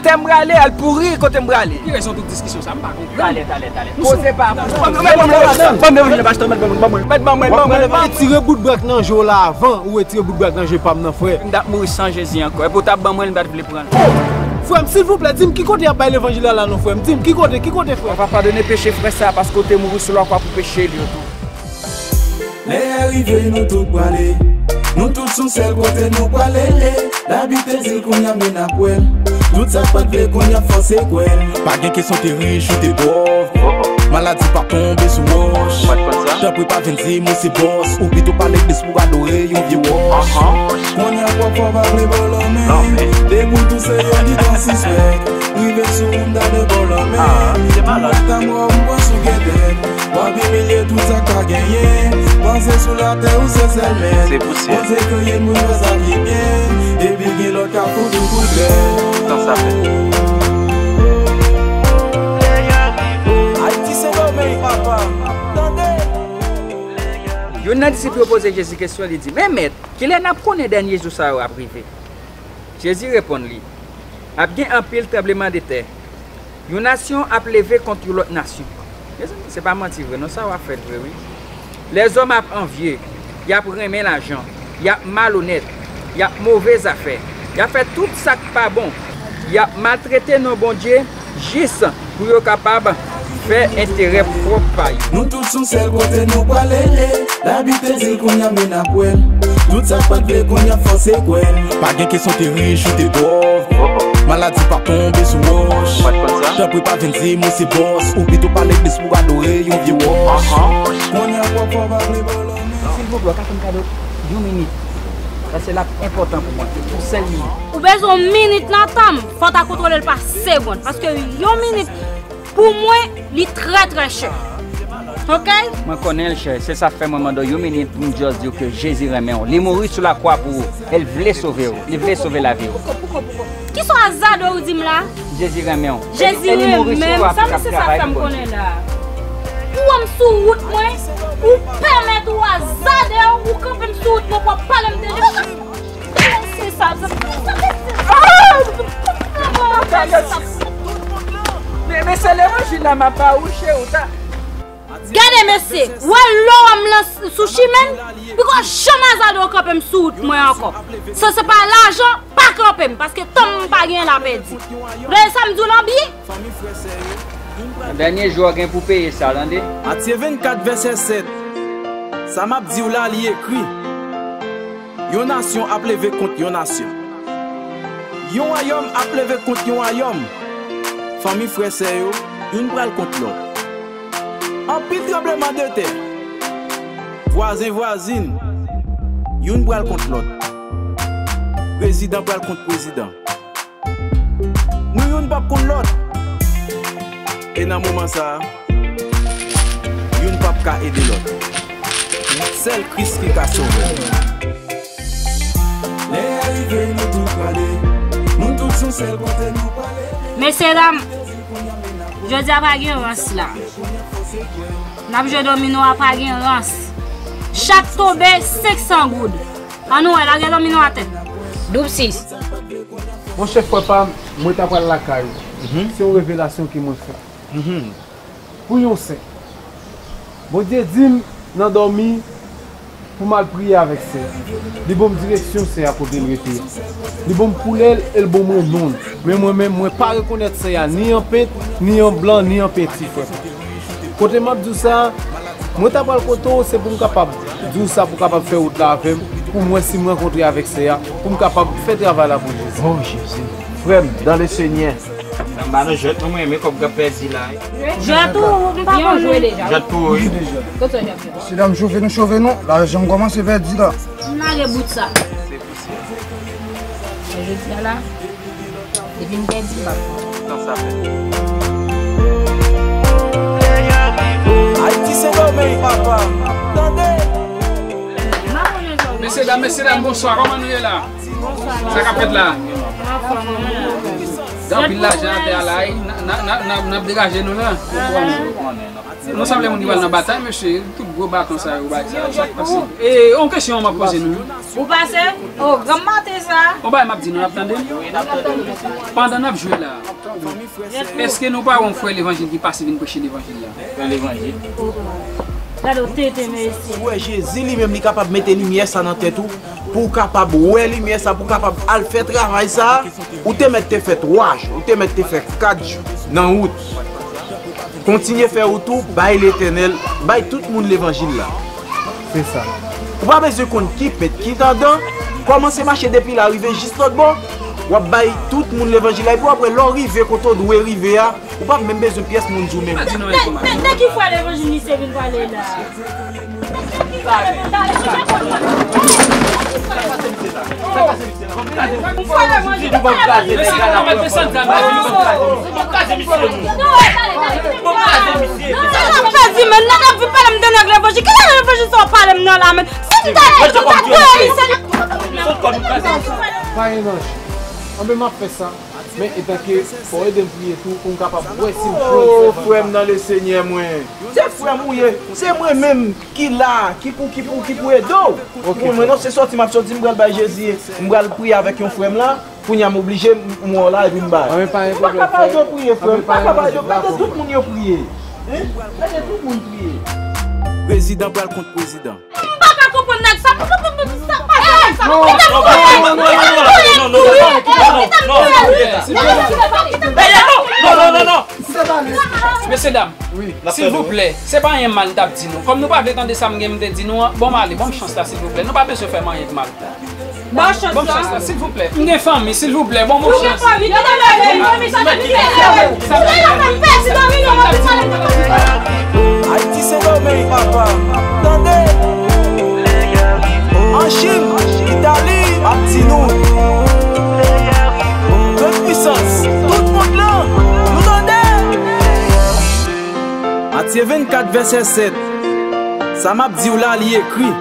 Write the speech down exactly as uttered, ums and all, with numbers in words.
Kote m prale, al pouri, kote m prale. Ki rezon tout diskisyon sa? M pa konprann. Talè, talè, talè. Poze pa. Ban mwen, ban mwen, ban mwen, ban mwen, ban mwen, ban mwen. Ou te tire bout brak nan je w la avan, ou retire bout brak nan je pa m nan, frè. M t ap mouri san Jezi ankò. Epi w t ap ban mwen l, m pa t vle pran l. Frè m, silvouplè, di m ki kote y ap bay levanjil la la non, frè m. Di m ki kote, ki kote, frè? Papa, padone peche frè sa, paske w te mouri sou lakwa pou peche l yo tou. Lè a rive, nou tout prale. Nou tout sou sèl kote nou prale. Labi te di l, kounye a men n ap wè l. Tout sa k pa t vle, kounye a fòse kwè l. Pa gen kesyon te rich ou te pòv. Maladi p ap tonbe sou wòch. Tanpri pa vin di m ou se bòs. Ou pito pa legliz pou adore yon vye wòch. Kounye a pwòp fò pa vle ba w lanmen. Depi w tou se yo ki pran sispèk. Rive sou ou m ta de ba w lanmen. Pou mwen ta mò m pran sou gètèt. W ap imilye tout sa k pa genyen. Panse sou latè ou se sèl mèt. Se pou syèl. Bondye kreye n pou n fè sa ki byen. Epi gen lòt k ap fout ou kout bèt. Tan sa fèt. Ayiti Sendomeng, papa. Tande. Youn nan disip yo poze Jezi kesyon, li di, Men Mèt, kilè n ap konnen dènye jou sa yo ap rive? Jezi reponn li, Ap gen anpil tranblemanntè. Yon nasyon ap leve kont yon lòt nasyon. Mezanmi, se pa manti vre non, sa w ap fèt vre wi. Lèzòm ap anvye, y ap renmen lajan, y ap malonèt, y ap move zafè, y ap fè tout sa k pa bon, y ap maltrete non Bondye jis pou yo kapab fè enterè pwòp pa yo. Nou tout sou sèl kote nou prale. Labi te di l, kounye a men n ap wè l. Tout sa k pa t vle, kounye a fòse kwè l. Pa gen kesyon te rich ou te pòv. Maladi p ap tonbe sou wòch. Tanpri pa vin di m ou se bòs. Ou pito pa legliz pou adore yon vye wòch. Kounye a pwòp fò pa vle ba w lanmen. Silvouplè, w ka fè m kado yon minit? Paske l ap enpòtan pou mwen. Yon sèl minit. Ou bezwen yon minit nan tan m? Fò w ta kontwole l pa segonn. Paske yon minit, pou mwen, li trè, trè chè. Oke? Mwen konnen l chè. Se sa k fè mwen mande w yon minit pou m just di w ke Jezi renmen w. Li mouri sou lakwa pou ou. E l vle sove w. Li vle sove lavi w. Pouko, pouko, pouko? Ki swa Zadò ou di m la? Jezi renmen w. Jezi renmen m. Sa mesye sa fè m konnen la? Ou wè m sou wout mwen, ou pèmèt ou a Zadò, ou kanpe m sou wout mwen pou w ap pale m de li. Mesye sa, sa, sa, mesye sa. Men, men se levanjil la m ap ba ou, cheri, w ta. Gade mesye, w wè lò m lan sou chimen m, poko janm Azade w kanpe m sou wout mwen ankò. San se pa lajan, pa kanpe m, paske tan m pa gen la pèdi. Gade sa m di w lan byen. Nan dènye jou a gen pou peye sa, tande. Matye vennkat vèsè sèt. Sa m ap di w la, li ekri. Yon nasyon ap leve kont yon nasyon. Yon wayòm ap leve kont yon wayòm. Fanmi, frè, sè yo, youn pral kont lòt. Anpil tranblemanntè. Vwazen, vwazin, youn pral kont lòt. Prezidan pral kont prezidan. Nou youn p ap konn lòt. E nan moman sa a, youn p ap ka ede lòt. Sèl Kris ki ka sove. Lè a rive, nou tout prale. Nou tout sou sèl kote nou prale. Mesye dam, jodi a pa gen rans la. N ap jwe domino a, pa gen rans. Chak tonbe, senk san goud. Ann wè, lage domino atè. Doub sis. Monchè, frè pa m, mwen ta pral lakay ou. Se yon revelasyon ke mwen fè. Pou yon sen. Bondye di m nan dòmi pou m al priye avèk sè a. Li ban m direksyon sè a kote l rete a. Li ban m koulè l e l ban mwen non l. Men mwen menm, mwen pa rekonèt sè a ni an pent, ni an blan, ni an penti, frè pa m. Kote m ap di w sa, mwen ta pral kote w, se pou m kapab di w sa, pou w kapab fè wout la avè m, pou m wè si m rankontre avèk sè a, pou m kapab fè travay la pou Jezi. Oh, Jezi. Frè m, dans le Seigneur. Anba nan jwèt, mwen, mwen renmen kòb k ap pèdi la. Jwèt ou, m pa konn jwe deja. Jwèt pou ou, wi. Kote w jwèt? Mesye dam, chove nou, chove nou. Lajan m kòmanse pèdi la. M lage bout sa. Se pou sa. Jodi a la, depi m pèdi, m pa pran. Tan sa fè. Ayiti Sendomeng, papa. Tande. Mesye dam, mesye dam, bonswa. Kòman nou ye la? Sa k ap fèt la? Gen anpil lajan atè a la, n ap degaje nou la. Nou sanble moun ki pral nan batay, mesye. Tout gwo baton sa yo, bay sa yo, sa k pase. E, yon kesyon m ap poze nou. Ou pase? O, granm maten sa. Yon bagay m ap di nou, n ap tande? Pandan n ap jwe la, èske nou pa wè yon frè levanjil ki pase vin preche levanjil la? Frè levanjil. Gade w tenten, mesye. Ou wè, Jezi li menm, li kapab mete limyè sa nan tèt ou, pou w kapab wè limyè sa, pou w kapab al fè travay sa. Ou te mèt te fè twa jou, ou te mèt te fè kat jou nan wout. Kontinye fè wout ou, bay Letènèl, bay tout moun levanjil la. Se sa. Ou pa bezwen konn ki pent, ki tandan. Kòmanse mache depi la, rive jis lòt bò. W ap bay tout moun levanjil la, epi w ap wè lè w rive kote w dwe rive a, ou p ap menm bezwen pyès moun di w menm. De, de, de ki fwa levanjil misye vin pale la? Pèdi, men nan ap vin pale m de nèg levanjil. Ki nèg levanjil sa w pale m nan la, men? Si m ta di w ta kwè misye. Pa gen danje. Anben, m ap fè sa. Men etanke, fò w ede m priye tou pou m kapab wè si m jwenn sèvant la. O, frè m nan Lesenyè mwen. Se frè m ou ye. Se mwen menm ki la, ki pou, ki pou, ki pou ede w. Ou konprann mwen non, se sòti m ap sòti, m pral bay Jezi, m pral priye avèk yon frè m la. Kounye a m oblije, m, m wè w la epi m bay. Anben, pa gen pwoblèm, frè. M pa ka pa ede w priye, frè m. M pa ka pa ede w. Gade tout moun yo priye. Hein? Gade tout moun priye. Prezidan pral kont prezidan. M pa ka konprann nèg sa. M pa konprann sa k pase nèg sa. Mesye dam, silvouplè, se pa anyen mal m t ap di nou. Kòm nou pa vle tande sa m gen m te di nou an, ban m ale, ban m chans la, silvouplè. Nou pa bezwen fè m anyen k mal. Ban chans la, silvouplè. M gen fanmi, silvouplè, ban m yon chans. Ayiti Sendomeng, papa. Tande. An Chin, Itali, ap di nou. Grann pwisans, tout mond lan, nou tande. Matye vennkat, vèsè sèt. Sa m ap di w la, li ekri.